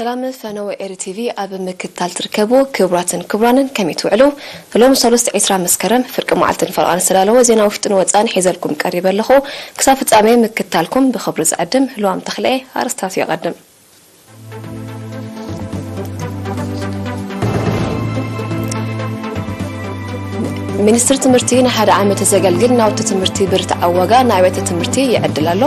ፕሮግራም ፈነወ ኤሪ ቲቪ ኣብ ምክትታል ትርከቡ ክቡራትን ክቡራንን ከመይ ትውዕሉ? ሎም ሰሉስቲ ዕስራ መስከረም ፍርቂ መዓልትን ፈረቓን ዝተዳለወ ዜና ውሽጥን ወጻእን ሒዘልኩም ቀሪበ ኣለኹ። ክሳብ ፍጻሜ ምክትታልኩም ብኽብሪ ዝዕድም ልዋም ተኽለኤ። ኣርስታቱ የቐድም። ሚኒስትሪ ትምህርቲ ንሓደ ዓመት ዘገልግል ናውቲ ትምህርቲ ብርትዓዊ ዋጋ ንኣብያተ ትምህርቲ ይዕድል ኣሎ።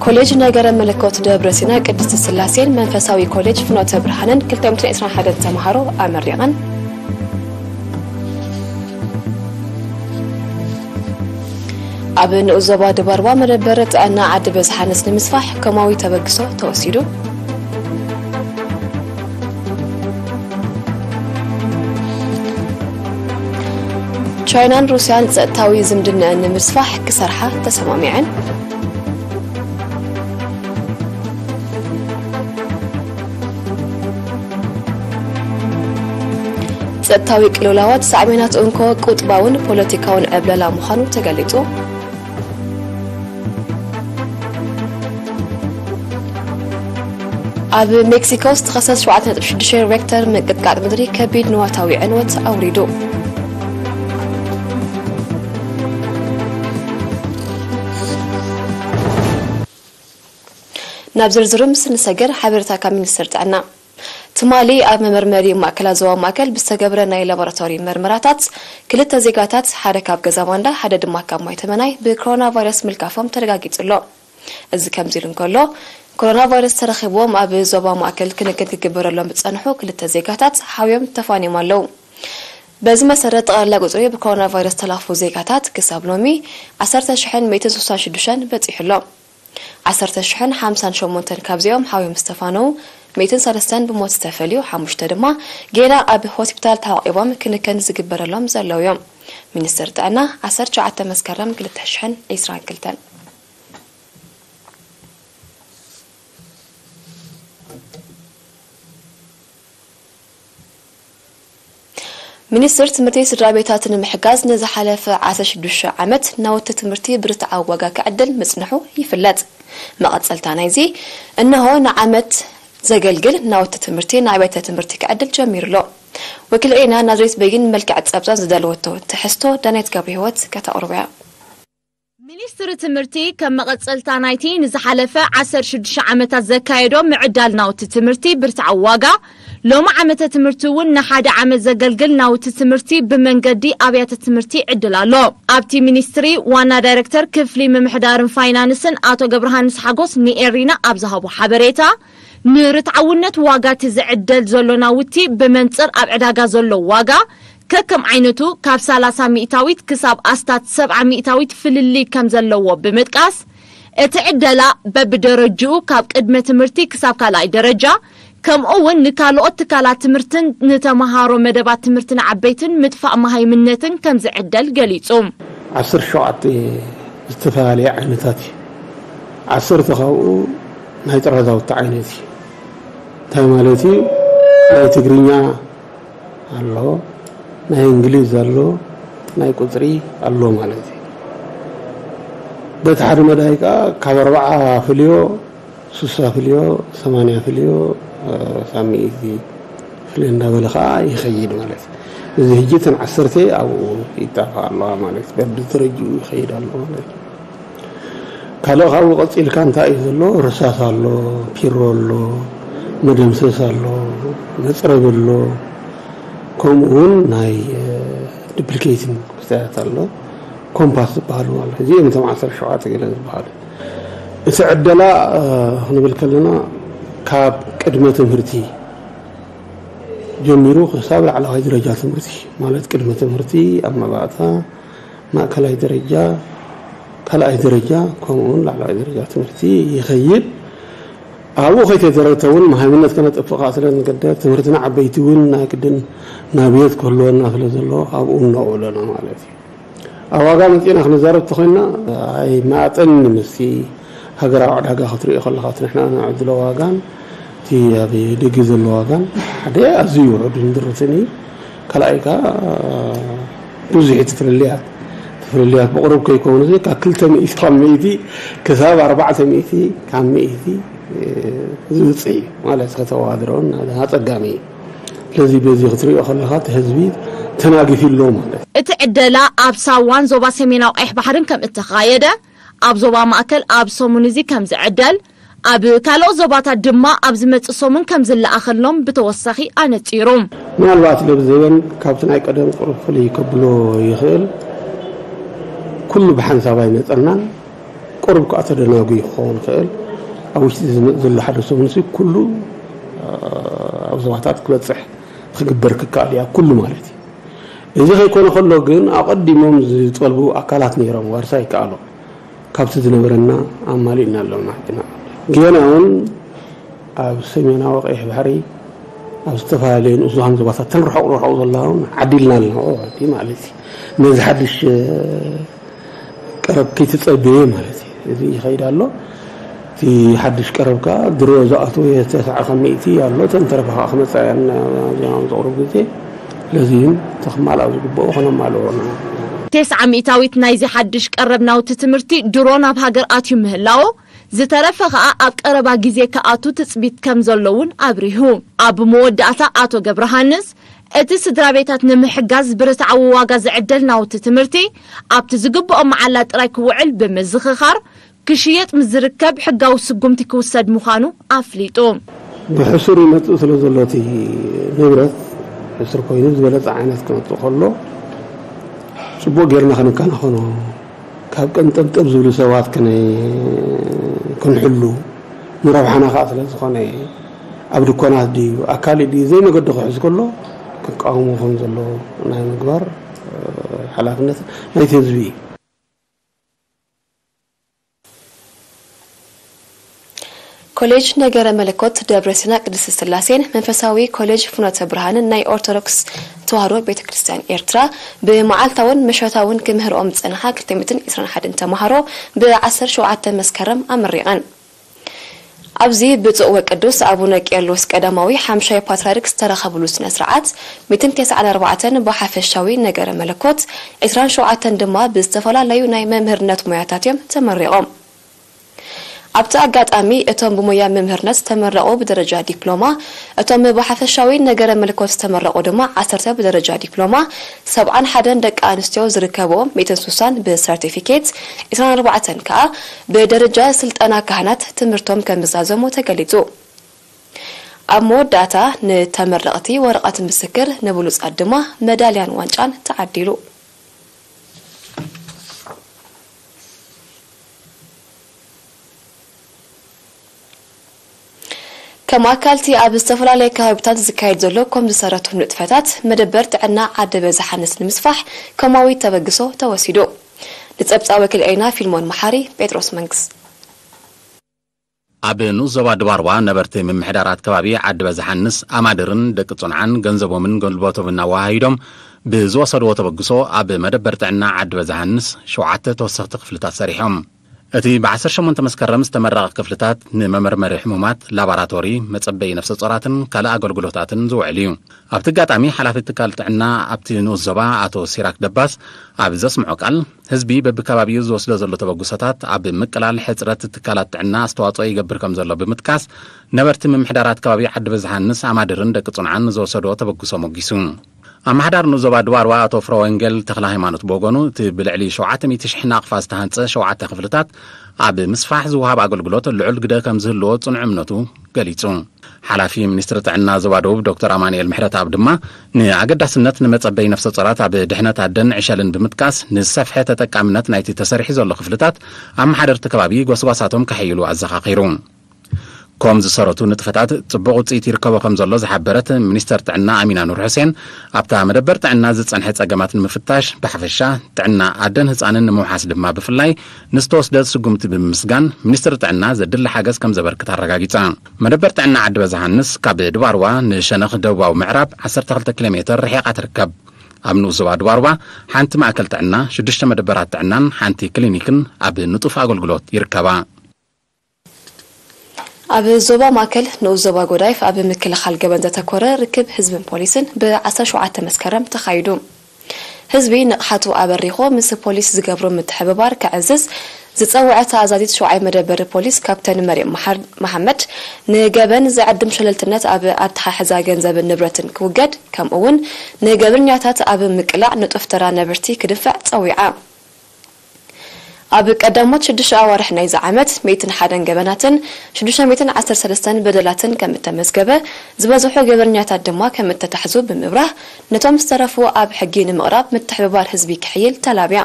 ኮሌጅ ነገረ መለኮት ደብረ ሲና ቅድስት ስላሴን መንፈሳዊ ኮሌጅ ፍኖተ ብርሃንን ክልተ ሚእትን ዕስራን ሓደን ተምሃሮ ኣመሪቐን። ኣብ ንኡስ ዞባ ደባርባ መደበር ጥዕና ዓዲ በዝሓነስ ንምስፋሕ ኮማዊ ተበግሶ ተወሲዱ። ቻይናን ሩስያን ጸጥታዊ ዝምድነአን ንምስፋሕ ክሰርሓ ተሰማሚዐን። ጸጥታዊ ቅልውላዋት ሳዕቤናት እንኮ ቁጥባውን ፖለቲካውን ዕብለላ ምዃኑ ተገሊጹ። ኣብ ሜክሲኮ ዝተኸሰት ሸውዓተ ነጥቢ ሽዱሽተ ሬክተር ምንቅጥቃጥ ምድሪ ከቢድ ንዋታዊ ዕንወት ኣውሪዱ። ናብ ዝርዝሩ ምስ እንሰግር ሓበሬታ ካብ ሚኒስቴር ጥዕና። ትማሊ ኣብ መመርመሪ ማእከላት ዞባ ማእከል ብዝተገብረ ናይ ላቦራቶሪ መርመራታት ክልተ ዜጋታት፣ ሓደ ካብ ገዛ ባንዳ ሓደ ድማ ካብ ማይ ተመናይ ብኮሮና ቫይረስ ምልካፎም ተረጋጊጹ ኣሎ። እዚ ከምዚ ኢሉ እንከሎ፣ ኮሮና ቫይረስ ተረኺብዎም ኣብ ዞባ ማእከል ክንክን ክግበረሎም ዝጸንሑ ክልተ ዜጋታት ሓውዮም ተፋንዮም ኣለዉ። በዚ መሰረት ጠቕላላ ቁጽሪ ብኮሮና ቫይረስ ዝተለኽፉ ዜጋታት ክሳብ ሎሚ ዓሰርተ ሽሕን ሚእትን ስሳን ሽዱሽተን በጺሑ ኣሎ። ዓሰርተ ሽሕን ሓምሳን ሸሞንተን ካብዚኦም ሓውዮም ዝተፋነዉ፣ ሚእትን ሰለስተን ብሞት ዝተፈልዩ፣ ሓሙሽተ ድማ ጌና ኣብ ሆስፒታል ተዓቂቦም ክንክን ዝግበረሎም ዘለዉ እዮም። ሚኒስትር ጥዕና ዓሰርተ ትሽዓተ መስከረም ክልተ ሽሕን ዕስራን ክልተን። ሚኒስትር ትምህርቲ ስድራ ቤታት ንምሕጋዝ ንዝሓለፈ ዓሰርተ ሽዱሽተ ዓመት ናውቲ ትምህርቲ ብርትዓዊ ዋጋ ክዕድል ምጽንሑ ይፍለጥ። መቐጸልታ ናይዚ፣ እንሆ ንዓመት ዘገልግል ናውቲ ትምህርቲ ንኣብያተ ትምህርቲ ክዕድል ጀሚሩ ኣሎ። ወኪል ሬና ናዝሬት በይን መልክዕ ጸብጻብ ዝደለወቶ ትሕዝቶ ዳናይት ገብረ ህይወት ከተቕርቦ እያ። ሚኒስትሪ ትምህርቲ ከም መቐጸልታ ናይቲ ንዝሓለፈ ዓሰርተ ሽዱሽተ ዓመታት ዘካየዶ ምዕዳል ናውቲ ትምህርቲ ብርትዓዊ ዋጋ፣ ሎሚ ዓመተ ትምህርቲ እውን ንሓደ ዓመት ዘገልግል ናውቲ ትምህርቲ ብመንገዲ ኣብያተ ትምህርቲ ይዕድል ኣሎ። ኣብቲ ሚኒስትሪ ዋና ዳይሬክተር ክፍሊ ምምሕዳርን ፋይናንስን ኣቶ ገብረሃንስ ሓጎስ ንኤሪና ኣብ ዝሃቦ ሓበሬታ፣ ንርትዓውነት ዋጋ እቲ ዝዕደል ዘሎ ናውቲ ብመንጽር ኣብ ዕዳጋ ዘሎ ዋጋ ከከም ዓይነቱ ካብ ሰላሳ ሚእታዊት ክሳብ ኣስታት ሰብዓ ሚእታዊት ፍልልይ ከም ዘለዎ ብምጥቃስ፣ እቲ ዕደላ በብደረጅኡ ካብ ቅድመ ትምህርቲ ክሳብ ካልኣይ ደረጃ፣ ከምኡ እውን ንካልኦት ትካላት ትምህርትን ንተመሃሮ መደባት ትምህርቲ ንዓበይትን ምጥፋእ መሃይምነትን ከም ዝዕደል ገሊጹ። ዓሰርተ ሸውዓተ ዝተፈላለየ ዓይነታት እዩ። ዓሰርተ ካብኡ ናይ ጥራዛውቲ ዓይነት እዩ። እንታይ ማለት እዩ? ናይ ትግርኛ ኣሎ፣ ናይ እንግሊዝ ኣሎ፣ ናይ ቁጽሪ ኣሎ ማለት እዩ። በቲ ሓደ መዳይ ከኣ ካብ ኣርብዓ ፍልዮ፣ ስሳ ፍልዮ፣ ሰማንያ ፍልዮ፣ እ፣ ሳብ ሚእቲ ፍልዮ እንዳበለ ከኣ ይኸይድ ማለት እዩ። እዚ ሕጂ እተን ዓሰርተ ኣብኡ ይጣፋ ኣለዋ ማለት እዩ። በብደረጅኡ ይኸይድ ኣሎ ማለት እዩ። ካልእ ካብኡ ቀጺልካ እንታይ እዩ ዘሎ? ርሳስ ኣሎ፣ ፒሮ ኣሎ፣ መደምሰስ ኣሎ፣ መጽረቢ ኣሎ፣ ከምኡ እውን ናይ፣ እ፣ ዱፕሊኬቲንግ ክስታያት ኣሎ፣ ኮምፓስ ዝበሃሉ ማለት እዩ። እዚኦም እቶም ዓሰርተ ሸውዓተ ገለ ዝበሃሉ። እቲ ዕደላ፣ እ፣ ክንብል ከለና ካብ ቅድመ ትምህርቲ ጀሚሩ ክሳብ ላዕለዋይ ደረጃ ትምህርቲ ማለት ቅድመ ትምህርቲ፣ ኣብ መባእታ፣ ማእከላይ ደረጃ፣ ካልኣይ ደረጃ፣ ከምኡውን ላዕለዋይ ደረጃ ትምህርቲ ይኸይድ። ኣብኡ ከይተደረተ እውን መሃይምነት ከነጥፍእ ከኣ ስለ ንገደድ፣ ትምህርቲ ንዓበይቲ እውን ናይ ግድን ናብየት ክህልወና ስለ ዘለዎ፣ ኣብኡ እነውዕለና ማለት እዩ። ኣብ ዋጋ መጺእና ክንዛረብ ተኾይንና፣ ኣይመጣጠንን ምስቲ ሃገራዊ ዕዳጋ ክትሪኦ ከለኻ፣ እቲ ንሕና ነዕድሎ ዋጋን እቲ ኣብ ደገ ዘሎ ዋጋን፣ ሓደ ኣዝዩ ውሑድን ድርትን እዩ። ካልኣይ ከኣ ብዙሕ እቲ ፍልልያት፣ እቲ ፍልልያት ብቕሩብ ከይከውን እዚ ካብ ክልተ ሚእቲ ካብ ሚእቲ ክሳብ ኣርባዕተ ሚእቲ ካብ ሚእቲ ዝውፅእ እዩ ማለት ከተወዳድሮን ኣፀጋሚ እዩ። ስለዚ በዚ ክትሪኦ ከለካ እቲ ህዝቢ ተናጊፊ ኣሎ ማለት እዩ። እቲ ዕደላ ኣብ ሳዋን ዞባ ሰሜናዊ ቀይሕ ባሕርን ከም እተኻየደ፣ ኣብ ዞባ ማእከል ኣብ ሰሙን እዚ ከም ዝዕደል፣ ኣብ ካልኦት ዞባታት ድማ ኣብ ዝመጽእ ሰሙን ከም ዝለኣኸሎም ብተወሳኺ ኣነጺሩ። ምናልባት ለብዘበን ካብቲ ናይ ቀደም ቁሩብ ፍልይ ከብሎ ይኽእል። ኩሉ ብሓንሳብ ኣይመጸናን። ቁሩብ ከኣ ተደናጉዩ ክኸውን ይኽእል። ኣብ ውሽጢ ዝመጽእ ዘሎ ሓደ ሰሙን ሲ ኩሉ ኣብ ዞባታት ክበጽሕ ክግበር ክከኣል እያ ኩሉ ማለት እዩ። እዚ ከይኮነ ከሎ ግን ኣቐዲሞም ዝጠልቡ ኣካላት ነይሮም ዋርሳይ ይከኣሎ ካብቲ ዝነበረና ኣማሊእና ኣለና ሕጅና። ጌና እውን ኣብ ሰሜናዊ ቀይሕ ባሕሪ ኣብ ዝተፈላለዩ ንኡስ ዞባን ዞባታት ተን ርሑቕ ርሑቕ ዘለውን ዓዲልና ኣለና ማለት እዩ። ነዚ ሓድሽ ቀረብ ከይትፀብየ ማለት እዩ። እዚ ይኸይድ ኣሎ። እቲ ሓድሽ ቀረብ ከዓ ድሮ ዝኣተወ ተስዓ ካብ ሚእቲ ኣሎ። እተን ተረፋ ከዓ ክመፃ እየን ኣብዚኦም ዘቕርቡ ግዜ። ስለዚ ተክማልኣ ዝግበኦ ከነማልኦ ኢና። ተስዓ ሚእታዊት ናይዚ ሓድሽ ቀረብ ናውቲ ትምህርቲ ድሮ ናብ ሃገር ኣትዩ ምህላዎ፣ ዝተረፈ ከኣ ኣብ ቀረባ ግዜ ክኣቱ ትጽቢት ከም ዘሎ እውን ኣብሪሁ። ኣብ መወዳእታ ኣቶ ገብረሃንስ፣ እቲ ስድራ ቤታት ንምሕጋዝ ብርትዓዊ ዋጋ ዝዕደል ናውቲ ትምህርቲ ኣብቲ ዝግብኦ መዓላ ጥራይ ክውዕል ብምዝኽኻር፣ ክሽየጥ ምስ ዝርከብ ሕጋዊ ስጉምቲ ክውሰድ ምዃኑ ኣፍሊጡ። ብሕሱር ይመጽእ ስለ ዘሎ እቲ ንብረት ሕሱር ኮይኑ ዝበለጸ ዓይነት ክመጽእ ከሎ ጽቡቕ ጌርና ክንከናኸኖ ካብ ቀንጠብጠብ ዝብሉ ሰባት ክነ- ክንሕሉ ንረብሓና ከዓ ስለ ዝኾነ ኣብ ድኮናት ድዩ ኣካል ድዩ ዘይመገዲ ክሕዝ ከሎ ክቃወሞ ከም ዘለዎ ናይ ምግባር ሓላፍነት ናይቲ ህዝቢ እዩ። ኮሌጅ ነገረ መለኮት ደብረ ሲና ቅድስት ስላሴን መንፈሳዊ ኮሌጅ ፍኖተ ብርሃንን ናይ ኦርቶዶክስ ተዋህዶ ቤተ ክርስቲያን ኤርትራ ብመዓልታውን ምሸታውን ክምህርኦም ዝጸንሓ ክልተ ሚእትን ዕስራን ሓደን ተማሃሮ ብ ዓሰርተ ሸውዓተ መስከረም ኣመሪቐን። ኣብዚ ብፁዕ ወቅዱስ ኣቡነ ቄርሎስ ቀዳማዊ ሓምሻይ ፓትርያርክ ዝተረኸብሉ ስነ ስርዓት ሚእትን ተስዓን ኣርባዕተን ብሓፈሻዊ ነገረ መለኮት፣ ዕስራን ሸውዓተን ድማ ብዝተፈላለዩ ናይ መምህርነት ሞያታት እዮም ተመሪቖም። ኣብቲ ኣጋጣሚ እቶም ብሞያ መምህርነት ዝተመረቑ ብደረጃ ዲፕሎማ፣ እቶም ብሓፈሻዊ ነገረ መለኮት ዝተመረቑ ድማ ዓሰርተ ብደረጃ ዲፕሎማ፣ ሰብዓን ሓደን ደቂ ኣንስትዮ ዝርከብኦም ሚእትን ስሳን ብሰርቲፊኬት፣ ዕስራን ኣርባዕተን ከኣ ብደረጃ ስልጠና ካህናት ትምህርቶም ከም ዝዛዘሙ ተገሊጹ። ኣብ መወዳእታ ንተመረቕቲ ወረቐት ምስክር፣ ንብሉጻት ድማ መዳልያን ዋንጫን ተዓዲሉ። ከም ኣካልቲ ኣብ ዝተፈላለየ ከባቢታት ዝካየድ ዘሎ ኮም ዝሰረቱ ንጥፈታት መደበር ጥዕና ዓዲ በዛሓንስ ንምስፋሕ ኮማዊ ተበግሶ ተወሲዱ። ንጸብጻብ ወኪል ኤና ፊልሞን መሓሪ፣ ጴጥሮስ መንግስ። ኣብ ንኡስ ዞባ ድባርዋ ነበርቲ ምምሕዳራት ከባቢ ዓዲ በዛሓንስ ኣማድርን ደቂ ጹንዓን ገንዘቦምን ገልቦቶምን ኣወሃሂዶም ብዝወሰድዎ ተበግሶ ኣብ መደበር ጥዕና ዓዲ በዛሓንስ ሸውዓተ ተወሰኽቲ ክፍልታት ሰሪሖም። እቲ ብ ዓሰርተ ሸሞንተ መስከረም ዝተመረቐ ክፍልታት ንመመርመሪ ሕሙማት፣ ላባራቶሪ፣ መጸበዪ ነፍሰ ጾራትን ካልእ ኣገልግሎታትን ዝውዕል እዩ። ኣብቲ ኣጋጣሚ ሓላፊ ትካል ጥዕና ኣብቲ ንኡስ ዞባ ኣቶ ሲራክ ደባስ ኣብ ዘስምዖ ቃል፣ ህዝቢ በብከባቢኡ ዝወስዶ ዘሎ ተበግሶታት ኣብ ምቅላል ሕጽረት ትካላት ጥዕና ኣስተዋጽኦ ይገብር ከም ዘሎ ብምጥቃስ፣ ነበርቲ ምምሕዳራት ከባቢ ዓዲ በዝሓንስ ኣማድርን ደቂ ጽንዓን ንዝወሰዶ ተበግሶ ሞጊሱ። ኣመሓዳር ንኡስ ዞባ ድባርዋ ኣቶ ፍረወንጌል ተኽለሃይማኖት ብወገኑ፣ እቲ ብልዕሊ ሸውዓተ ሚእቲ ሽሕ ናቕፋ ዝተሃንጸ ሸውዓተ ክፍልታት ኣብ ምስፋሕ ዝወሃብ ኣገልግሎት ልዑል ግደ ከም ዝህልዎ ጽኑዕ እምነቱ ገሊጹ። ሓላፊ ሚኒስትሪ ጥዕና ዞባ ደቡብ ዶክተር ኣማኑኤል ምሕረተኣብ ድማ፣ ንኣገዳስነት ንመጸበይ ነፍሰ ጾራት ኣብ ድሕነት ኣደን ዕሸልን ብምጥቃስ፣ ንዝሰፍሐ ተጠቃምነት ናይቲ ተሰሪሑ ዘሎ ክፍልታት ኣመሓደርቲ ከባቢ ጎስጓሳቶም ከሐይሉ ኣዘኻኺሩ። ኮም ዝሰረቱ ንጥፈታት ጽቡቕ ውጽኢት ይርከቦ ከም ዘሎ ዝሓበረት ሚኒስተር ጥዕና ኣሚና ኑር ሑሴን፣ ኣብታ መደበር ጥዕና ዝጸንሐ ጸገማት ንምፍታሽ ብሓፈሻ ጥዕና ኣደን ህጻንን ንምውሓስ ድማ ብፍላይ ንዝተወስደት ስጉምቲ ብምምስጋን፣ ሚኒስትሪ ጥዕና ዘድሊ ሓገዝ ከም ዘበርክት ኣረጋጊጻ። መደበር ጥዕና ዓዲ በዛሓንስ ካብ ድባርዋ ንሸነኽ ደቡባዊ ምዕራብ ዓሰርተ ክልተ ኪሎ ሜተር ርሒቓ ትርከብ። ኣብ ንኡስ ዞባ ድባርዋ ሓንቲ ማእከል ጥዕና፣ ሽዱሽተ መደበራት ጥዕናን ሓንቲ ክሊኒክን ኣብ ንጡፍ ኣገልግሎት ይርከባ። ኣብ ዞባ ማእከል ንኡስ ዞባ ጎዳይፍ ኣብ ምክልኻል ገበን ዘተኮረ ርክብ ህዝብን ፖሊስን ብ ዓሰርተ ሸውዓተ መስከረም ተኻይዱ። ህዝቢ ንቕሓቱ ኣበሪኹ ምስ ፖሊስ ዝገብሮ ምትሕብባር ከዕዝዝ ዝጸውዐ ተኣዛዚት ሸውዓይ መደበር ፖሊስ ካፕተን መርየም መሓር-፣ መሓመድ፣ ንገበን ዝዕድም ሸለልትነት ኣብ ኣተሓሕዛ ገንዘብን ንብረትን ክውገድ፣ ከምኡ እውን ንገበነኛታት ኣብ ምቅላዕ ንጡፍ ተራ ነበርቲ ክድንፍዕ ጸዊዓ። ኣብ ቀዳሞት ሽዱሽተ ኣዋርሕ ናይዚ ዓመት፣ ሚእትን ሓደን ገበናትን ሽዱሽተ ሚእትን ዓሰርተ ሰለስተን በደላትን ከም እተመዝገበ፣ ዝበዝሑ ገበነኛታት ድማ ከም እተታሕዙ ብምብራህ፣ ነቶም ዝተረፉ ኣብ ሕጊ ንምቕራብ ምትሕብባር ህዝቢ ክሕይል ተላብያ።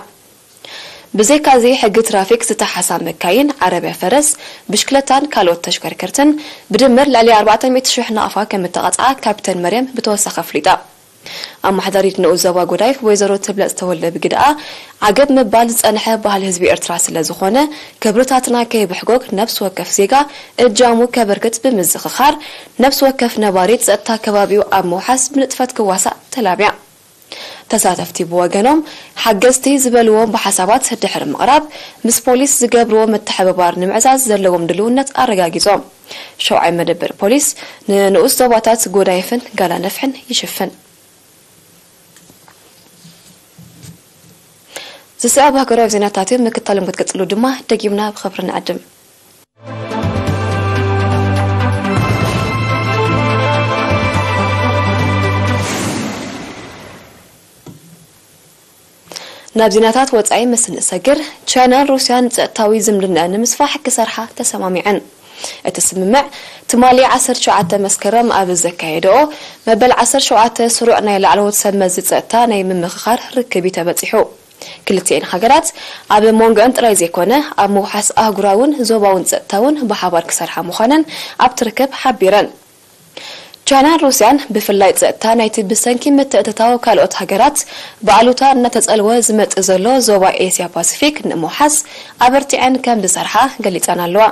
ብዘይካዚ፣ ሕጊ ትራፊክ ዝተሓሳ መካይን፣ ዓረብያ ፈረስ፣ ብሽክለታን ካልኦት ተሽከርከርትን ብድምር ልዕሊ ኣርባዕተ ሚእቲ ሽሕ ናቕፋ ከም እተቐጽዓ ካፕተን መርየም ብተወሳኺ ኣፍሊጣ። ኣመሓዳሪት ንኡስ ዞባ ጎዳይፍ ወይዘሮ ትብለጽ ተወልደ ብግድኣ፣ ዓገብ ምባል ዝጸንሐ ባህሊ ህዝቢ ኤርትራ ስለ ዝኾነ፣ ክብርታትና ከይብሕጎግ ነፍሲ ወከፍ ዜጋ እጃሙ ከበርክት ብምዝኽኻር፣ ነፍሲ ወከፍ ነባሪ ጸጥታ ከባቢኡ ኣብ ምውሓስ ብንጥፈት ክዋሳእ ተላብያ። ተሳተፍቲ ብወገኖም፣ ሓገዝቲ ዝበልዎም ብሓሳባት ድሕሪ ምቕራብ፣ ምስ ፖሊስ ዝገብርዎ ምትሕብባር ንምዕዛዝ ዘለዎም ድልውነት ኣረጋጊጾም። ሸውዓይ መደበር ፖሊስ ንንኡስ ዞባታት ጎዳይፍን ጋላ ነፍሕን ይሽፍን። ዝስዕብ ሃገራዊ ዜናታት እዮም። ምክታሎም ክትቅጽሉ ድማ ደጊምና ብኽብሪ ንዕድም። ናብ ዜናታት ወጻኢ ምስ እንሰግር፣ ቻይናን ሩስያን ጸጥታዊ ዝምድና ንምስፋሕ ክሰርሓ ተሰማሚዐን። እቲ ስምምዕ ትማሊ ዓሰርተ ትሽዓተ መስከረም ኣብ ዘካየደኦ መበል ዓሰርተ ሸውዓተ ስሩዕ ናይ ላዕለዎት ሰብ መዚ ጸጥታ ናይ ምምኽኻር ርክብ እዩ ተበጺሑ። ክልቲኤን ሃገራት ኣብ መንጎአን ጥራይ ዘይኮነ፣ ኣብ ምውሓስ ኣህጉራውን ዞባውን ጸጥታውን ብሓባር ክሰርሓ ምዃነን ኣብቲ ርክብ ሓቢረን። ቻይናን ሩስያን ብፍላይ ጸጥታ ናይቲ ብሰንኪ ምትእትታው ካልኦት ሃገራት ብኣሉታ እናተጸልወ ዝመጽእ ዘሎ ዞባ ኤስያ ፓሲፊክ ንምውሓስ ኣበርቲዐን ከም ዝሰርሓ ገሊጸን ኣለዋ።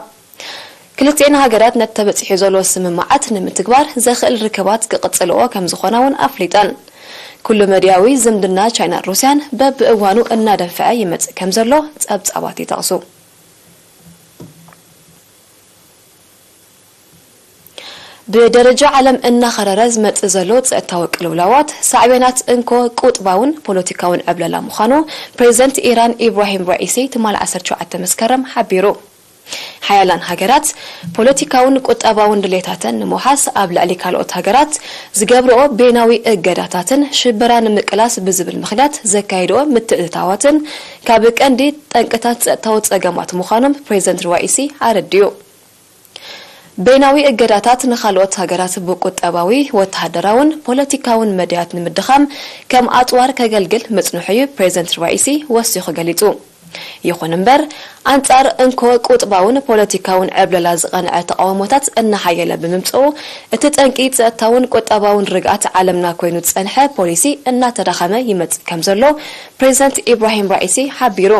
ክልቲኤን ሃገራት ነቲ ተበጺሑ ዘሎ ስምምዓት ንምትግባር ዘኽእል ርክባት ክቕጽልኦ ከም ዝኾና እውን ኣፍሊጠን። ኩሉ መድያዊ ዝምድና ቻይናን ሩስያን በብእዋኑ እናደንፍዐ ይመጽእ ከም ዘሎ ጸብጻባት ይጠቕሱ። ብደረጃ ዓለም እናኸረረ ዝመጽእ ዘሎ ጸጥታዊ ቅልውላዋት፣ ሳዕቤናት እንኮ ቁጥባውን ፖለቲካውን ዕብለላ ምዃኑ ፕሬዚደንት ኢራን ኢብራሂም ራኢሲ ትማሊ ዓሰርተ ትሽዓተ መስከረም ሓቢሩ። ሓያላን ሃገራት ፖለቲካውን ቁጠባውን ድሌታተን ንምውሓስ ኣብ ልዕሊ ካልኦት ሃገራት ዝገብርኦ ቤናዊ እገዳታትን ሽበራ ንምቅላስ ብዝብል ምኽንያት ዘካይድኦ ምትእትታዋትን ካብ ቀንዲ ጠንቅታት ጸጥታዊ ጸገማት ምዃኖም ፕሬዚደንት ራኢሲ ኣረዲኡ። በይናዊ እገዳታት ንኻልኦት ሃገራት ብቁጠባዊ፣ ወተሃደራውን ፖለቲካውን መድያት ንምድኻም ከም ኣጽዋር ከገልግል ምጽንሑ እዩ ፕሬዚደንት ራኢሲ ወሲኹ ገሊጹ። ይኹን እምበር፣ ኣንጻር እንኮ ቁጥባውን ፖለቲካውን ዕብለላ ዝቐንዐ ተቓውሞታት እናሓየለ ብምምጽኡ፣ እቲ ጠንቂ ጸጥታውን ቁጠባውን ርግኣት ዓለምና ኮይኑ ዝጸንሐ ፖሊሲ እናተዳኸመ ይመጽእ ከም ዘሎ ፕሬዚደንት ኢብራሂም ራኢሲ ሓቢሩ።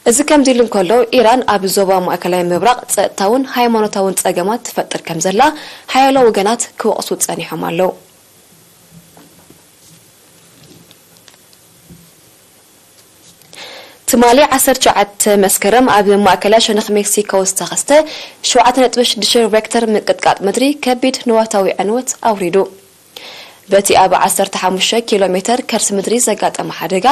እዚ ከምዚ ኢሉ እንከሎ፣ ኢራን ኣብ ዞባ ማእከላይ ምብራቕ ጸጥታውን ሃይማኖታውን ጸገማት ትፈጥር ከም ዘላ ሓያሎ ወገናት ክወቕሱ ጸኒሖም ኣለዉ። ትማሊ ዓሰርተ ትሽዓተ መስከረም ኣብ ማእከላይ ሸነኽ ሜክሲኮ ዝተኸስተ ሸውዓተ ነጥቢ ሽዱሽተ ሬክተር ምንቅጥቃጥ ምድሪ ከቢድ ንዋታዊ ዕንወት ኣውሪዱ። በቲ ኣብ ዓሰርተ ሓሙሽተ ኪሎ ሜተር ከርሲ ምድሪ ዘጋጠመ ሓደጋ፣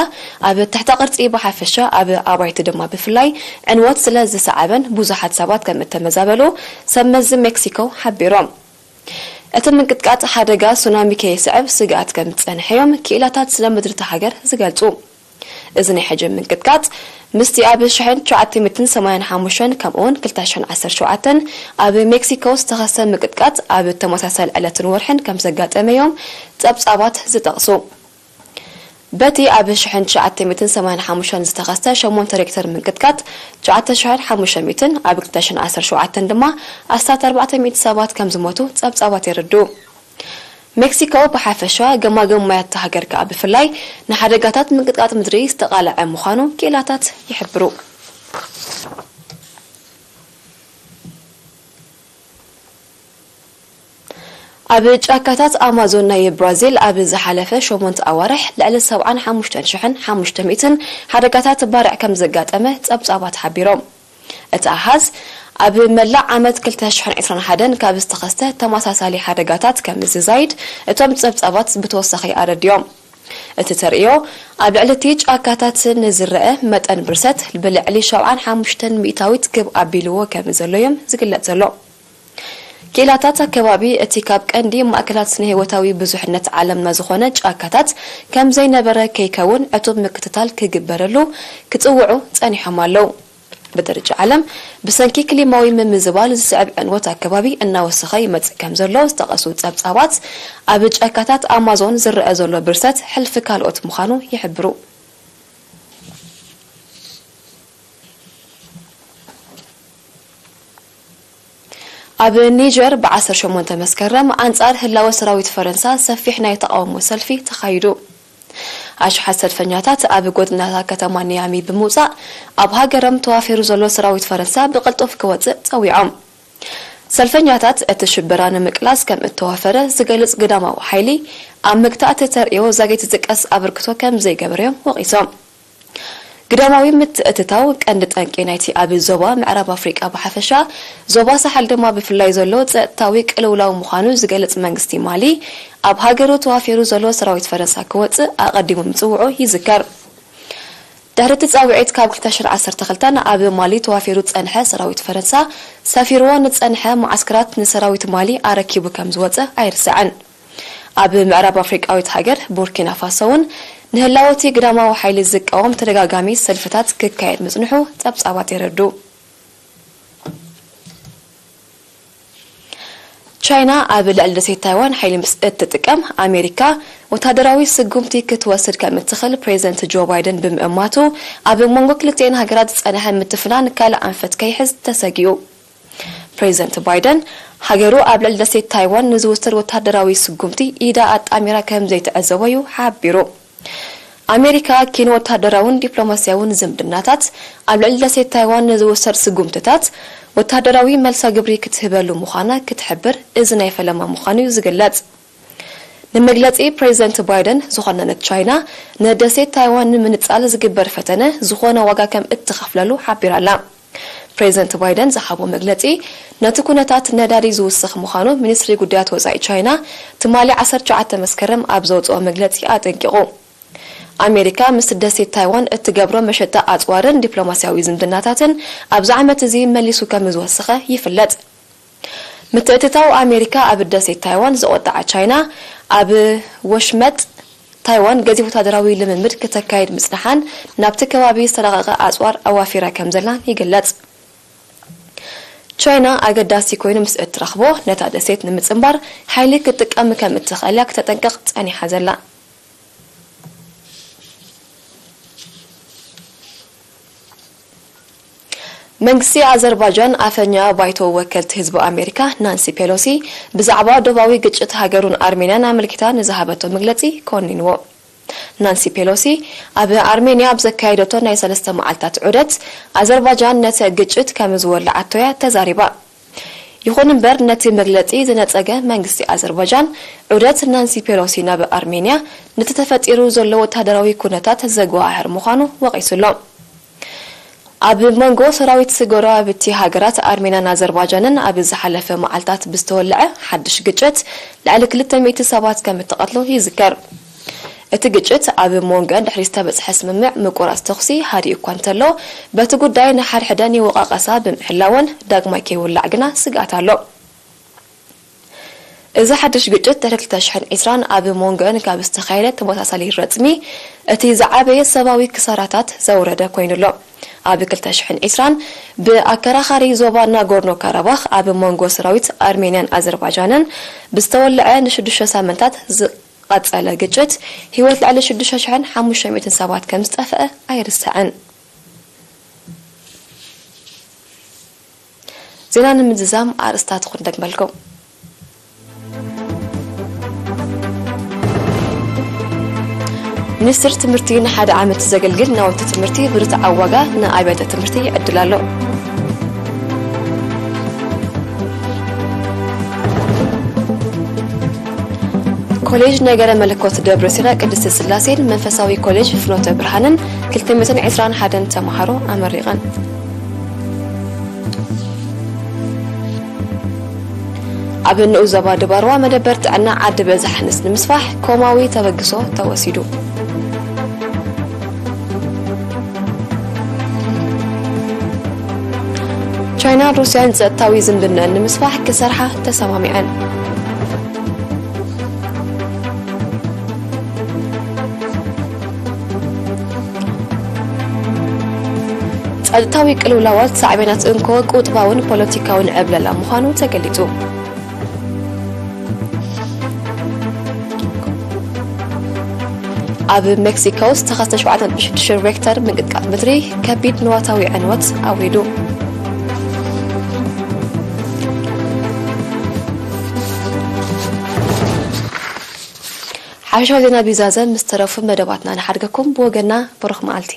ኣብ ትሕተ ቅርጺ ብሓፈሻ፣ ኣብ ኣባይቲ ድማ ብፍላይ ዕንወት ስለ ዝሰዓበን ብዙሓት ሰባት ከም እተመዛበሉ ሰብ መዚ ሜክሲኮ ሓቢሮም። እቲ ምንቅጥቃጥ ሓደጋ ሱናሚ ከየስዕብ ስግኣት ከም ዝጸንሐ እዮም ክኢላታት ስነ ምድሪ እታ ሃገር ዝገልጹ። እዚ ናይ ሕጂ ምንቅጥቃጥ፣ ምስቲ ኣብ ሽሕን ትሽዓተ ሚእትን ሰማንያን ሓሙሽተን ከምኡውን ክልተ ሽሕን ዓሰርተ ሸውዓተን ኣብ ሜክሲኮ ዝተኸስተ ምንቅጥቃጥ ኣብ ተመሳሳሊ ዕለትን ወርሕን ከም ዘጋጠመ እዮም ጸብጻባት ዝጠቕሱ። በቲ ኣብ ሽሕን ትሽዓተ ሚእትን ሰማንያን ሓሙሽተን ዝተኸስተ ሸሞንተ ሬክተር ምንቅጥቃጥ፣ ትሽዓተ ሽሕን ሓሙሽተ ሚእትን፣ ኣብ ክልተ ሽሕን ዓሰርተ ሸውዓተን ድማ ኣስታት ኣርባዕተ ሚእቲ ሰባት ከም ዝሞቱ ጸብጻባት የረድኡ። ሜክሲኮ ብሓፈሻ፣ ገማግም ማያት እታ ሃገር ከኣ ብፍላይ፣ ንሓደጋታት ምንቅጥቃጥ ምድሪ ዝተቓልዐ ምዃኑ ክኢላታት ይሕብሩ። ኣብ ጫካታት ኣማዞን ናይ ብራዚል ኣብ ዝሓለፈ ሸሞንተ ኣዋርሕ ልዕሊ ሰብዓን ሓሙሽተን ሽሕን ሓሙሽተ ሚእትን ሓደጋታት ባርዕ ከም ዘጋጠመ ጸብጻባት ሓቢሮም። እቲ ኣሃዝ ኣብ መላእ ዓመት ክልተ ሽሕን ዕስራን ሓደን ካብ ዝተኸስተ ተመሳሳሊ ሓደጋታት ከም ዝዛይድ እቶም ጸብጻባት ብተወሳኺ ኣረዲኦም። እቲ ተርእዮ ኣብ ልዕሊ እቲ ጫካታት ንዝረአ መጠን ብርሰት ብልዕሊ ሸብዓን ሓሙሽተን ሚእታዊት ክብ ኣቢልዎ ከም ዘሎ እዮም ዝግለጽ ዘሎ። ክኢላታት ኣከባቢ እቲ ካብ ቀንዲ ማእከላት ስነ ህይወታዊ ብዙሕነት ዓለምና ዝኾነ ጫካታት ከም ዘይነበረ ከይከውን ዕቱብ ምክትታል ክግበረሉ ክጽውዑ ጸኒሖም ኣለዉ። ብደረጃ ዓለም ብሰንኪ ክሊማዊ ምምዝባል ዝስዕብ ዕንወት ኣከባቢ እናወሰኸ ይመጽእ ከም ዘሎ ዝጠቐሱ ጸብጻባት፣ ኣብ ጫካታት ኣማዞን ዝረአ ዘሎ ብርሰት ሕልፊ ካልኦት ምዃኑ ይሕብሩ። ኣብ ኒጀር ብ ዓሰርተ ሸሞንተ መስከረም ኣንጻር ህላወ ሰራዊት ፈረንሳ ሰፊሕ ናይ ተቓውሞ ሰልፊ ተኻይዱ። ኣሽሓት ሰልፈኛታት ኣብ ጎደናታት ከተማ ኒያሚ ብምውጻእ ኣብ ሃገሮም ተዋፊሩ ዘሎ ሰራዊት ፈረንሳ ብቕልጡፍ ክወጽእ ጸዊዖም። ሰልፈኛታት እቲ ሽበራ ንምቅላስ ከም እተዋፈረ ዝገልጽ ግዳማዊ ሓይሊ ኣብ ምግታእ እቲ ተርእዮ ዛጊት ዝጥቀስ ኣበርክቶ ከም ዘይገበረ እዮም ወቒሶም። ግዳማዊ ምትእትታው ቀንዲ ጠንቂ ናይቲ ኣብ ዞባ ምዕራብ ኣፍሪቃ ብሓፈሻ፣ ዞባ ሳሕል ድማ ብፍላይ ዘሎ ጸጥታዊ ቅልውላው ምዃኑ ዝገልጽ መንግስቲ ማሊ፣ ኣብ ሃገሩ ተዋፊሩ ዘሎ ሰራዊት ፈረንሳ ክወጽእ ኣቐዲሙ ምጽውዑ ይዝከር። ድሕሪ እቲ ጻውዒት ካብ ክልተ ሽሕን ዓሰርተ ክልተን ኣብ ማሊ ተዋፊሩ ዝጸንሐ ሰራዊት ፈረንሳ፣ ሰፊርዎ ንጸንሐ መዓስከራት ንሰራዊት ማሊ ኣረኪቡ ከም ዝወጸ ኣይርሳዕን። ኣብ ምዕራብ ኣፍሪቃዊት ሃገር ቡርኪና ፋሶ እውን ንህላወ እቲ ግዳማዊ ሓይሊ ዝቃወም ተደጋጋሚ ሰልፍታት ክካየድ ምጽንሑ ጸብጻባት የረድኡ። ቻይና ኣብ ልዕሊ ደሴት ታይዋን ሓይሊ ምስ እትጥቀም፣ ኣሜሪካ ወታደራዊ ስጉምቲ ክትወስድ ከም እትኽእል ፕሬዚደንት ጆ ባይደን ብምእማቱ፣ ኣብ መንጎ ክልቲኤን ሃገራት ዝጸንሐ ምትፍናን ካልእ ኣንፈት ከይሕዝ ተሰጊኡ። ፕሬዚደንት ባይደን፣ ሃገሩ ኣብ ልዕሊ ደሴት ታይዋን ንዝውሰድ ወታደራዊ ስጉምቲ ኢዳ ኣጣሚራ ከም ዘይትዕዘቦ እዩ ሓቢሩ። ኣሜሪካ ኪን ወታደራውን ዲፕሎማስያውን ዝምድናታት ኣብ ልዕሊ ደሴት ታይዋን ንዝውሰድ ስጉምትታት ወታደራዊ መልሳ ግብሪ ክትህበሉ ምዃና ክትሕብር እዚ ናይ ፈለማ ምዃኑ እዩ ዝግለጽ። ንመግለጺ ፕሬዚደንት ባይደን ዝኾነነት ቻይና፣ ንደሴት ታይዋን ንምንጻል ዝግበር ፈተነ ዝኾነ ዋጋ ከም እትኸፍለሉ ሓቢራ ኣላ። ፕሬዚደንት ባይደን ዝሃቦ መግለጺ ነቲ ኩነታት ነዳዲ ዝውስኽ ምዃኑ ሚኒስትሪ ጉዳያት ወጻኢ ቻይና ትማሊ ዓሰርተ ትሽዓተ መስከረም ኣብ ዘውጽኦ መግለጺ ኣጠንቂቑ። ኣሜሪካ ምስ ደሴት ታይዋን እትገብሮ መሸጣ ኣጽዋርን ዲፕሎማስያዊ ዝምድናታትን ኣብዚ ዓመት እዚ መሊሱ ከም ዝወሰኸ ይፍለጥ። ምትእትታው ኣሜሪካ ኣብ ደሴት ታይዋን ዘቖጠዓ ቻይና፣ ኣብ ወሽመጥ ታይዋን ገዚፍ ወታደራዊ ልምምድ ክተካይድ ምጽንሓን ናብቲ ከባቢ ዝተራቐቐ ኣጽዋር ኣዋፊራ ከም ዘላን ይግለጽ። ቻይና ኣገዳሲ ኮይኑ ምስ እትረኽቦ፣ ነታ ደሴት ንምጽንባር ሓይሊ ክትጥቀም ከም እትኽእል እያ ክተጠንቅቕ ጸኒሓ ዘላ። መንግስቲ ኣዘርባጃን ኣፈኛ ባይቶ ወከልቲ ህዝቢ ኣሜሪካ ናንሲ ፔሎሲ ብዛዕባ ዶባዊ ግጭት ሃገሩን ኣርሜንያን ኣመልኪታ ንዝሃበቶ መግለጺ ኮኒንዎ። ናንሲ ፔሎሲ ኣብ ኣርሜንያ ኣብ ዘካየደቶ ናይ ሰለስተ መዓልታት ዑደት፣ ኣዘርባጃን ነቲ ግጭት ከም ዝወለዓቶ እያ ተዛሪባ። ይኹን እምበር፣ ነቲ መግለጺ ዝነጸገ መንግስቲ ኣዘርባጃን፣ ዑደት ናንሲ ፔሎሲ ናብ ኣርሜንያ ነቲ ተፈጢሩ ዘሎ ወታደራዊ ኩነታት ዘጓሃህር ምዃኑ ወቒሱ ኣሎ። ኣብ መንጎ ሰራዊት ጎረባብቲ ሃገራት ኣርሜንያን ኣዘርባጃንን ኣብ ዝሓለፈ መዓልታት ብዝተወለዐ ሓድሽ ግጭት ልዕሊ ክልተ ሚእቲ ሰባት ከም እተቐትሉ ይዝከር። እቲ ግጭት ኣብ መንጎ ድሕሪ ዝተበጽሐ ስምምዕ ምቁራጽ ተኹሲ ሃዲኡ እኳ እንተሎ፣ በቲ ጉዳይ ንሓድሕደን ይወቃቀሳ ብምሕላወን ዳግማይ ከይውላዕ ግና ስግኣት ኣሎ። እዚ ሓድሽ ግጭት ድሕሪ ክልተ ሽሕን ዕስራን ኣብ መንጎን ካብ ዝተኻየደ ተመሳሳሊ ረጽሚ እቲ ዝዓበየ ሰብኣዊ ክሳራታት ዘውረደ ኮይኑ ኣሎ። ኣብ ክልተ ሽሕን ዕስራን ብኣከራኻሪ ዞባ ናጎርኖ ካራባኽ ኣብ መንጎ ሰራዊት ኣርሜንያን ኣዘርባጃንን ብዝተወልዐ ንሽዱሽተ ሳምንታት ዝቐጸለ ግጭት ህይወት ልዕሊ ሽዱሽተ ሽሕን ሓሙሽተ ሚእትን ሰባት ከም ዝጠፍአ ኣይርሳዕን። ዜና ንምዝዛም ኣርእስታት ክደግመልኩም። ሚኒስትር ትምህርቲ ንሓደ ዓመት ዘገልግል ናውቲ ትምህርቲ ብርትዓዊ ዋጋ ንኣብያተ ትምህርቲ ይዕድል ኣሎ። ኮሌጅ ነገረ መለኮት ደብረ ሲና ቅድስት ስላሴን መንፈሳዊ ኮሌጅ ፍኖተ ብርሃንን ክልተ ሚእትን ዕስራን ሓደን ተምሃሮ ኣመሪቐን። ኣብ ንኡስ ዞባ ድባርዋ መደበር ጥዕና ዓዲ በዛሕንስ ንምስፋሕ ኮማዊ ተበግሶ ተወሲዱ። ቻይናን ሩስያን ጸጥታዊ ዝምድነን ንምስፋሕ ክሰርሓ ተሰማሚዐን። ጸጥታዊ ቅልውላዋት ሳዕቤናት እንኮ ቁጥባውን ፖለቲካውን ዕብለላ ምዃኑ ተገሊጹ። ኣብ ሜክሲኮ ዝተኸስተ ሸውዓተ ነጥቢ ሽዱሽተ ሬክተር ምንቅጥቃጥ ምድሪ ከቢድ ንዋታዊ ዕንወት ኣውሪዱ። ሓፈሻዊ ዜና ቢዛዘ ምስ ተረፉ መደባትና ንሓድገኩም። ብወገና ብሩኽ መዓልቲ።